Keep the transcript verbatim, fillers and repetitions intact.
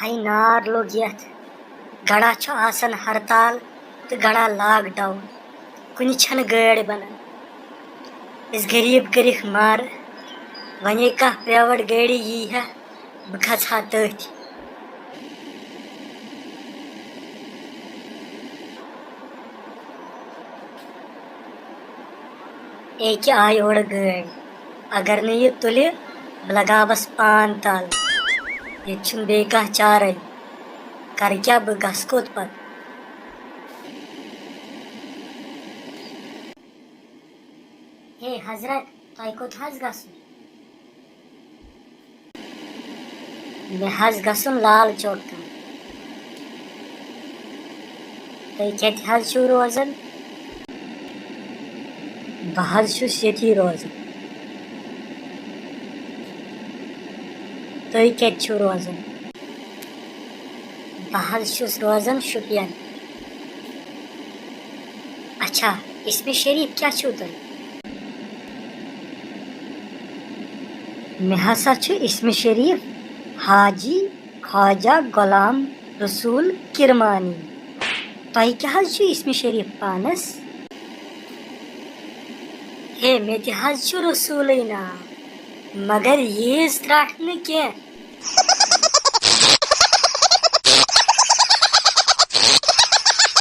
ہاے نار لوٚگ یَتھ۔ گڑا چھُ آسان ہرتال تہٕ گڑا لاک ڈاوُن۔ کُنہِ چھَنہٕ گٲڑۍ بَنان۔ أسۍ غریٖب کٔرِکھ مَر۔ وۄنۍ کانٛہہ پرٛایویٹ گٲڑی یی ہا، بہٕ کھسہٕ ہا تٔتھۍ۔ ییٚکیٛاہ آے اورٕ گٲڑۍ۔ اگر نہٕ یہِ تُلہِ، بہٕ لگاوس پان تل۔ ییٚتہِ چھُنہٕ بیٚیہِ کانٛہہ چارے۔ کرٕ کیٛاہ بہٕ، گژھٕ کوٚت پتہٕ؟ ہے حضرت، تۄہہِ کوٚت حظ گژھُن؟ مےٚ حظ گژھُن لال چوک تام۔ تُہۍ کتہِ حظ چھِو روزان؟ بہٕ حظ چھُس ییٚتی روزان۔ تُہۍ کتہِ چھِو روزان؟ بہٕ حظ چھُس روزان شُپین۔ اچھا، اسمِ شریف کیٛاہ چھُو تۄہہِ؟ مےٚ ہسا چھُ اسمِ شریف حاجی خواجہ غلام رسول کرمانی۔ تۄہہِ کیٛاہ حظ چھُ اسمِ شریف پانس؟ ہے، مےٚ تہِ حظ چھُ رسولٕے ناو، مگر ییٖژ ترٛٹھ نہٕ کینٛہہ۔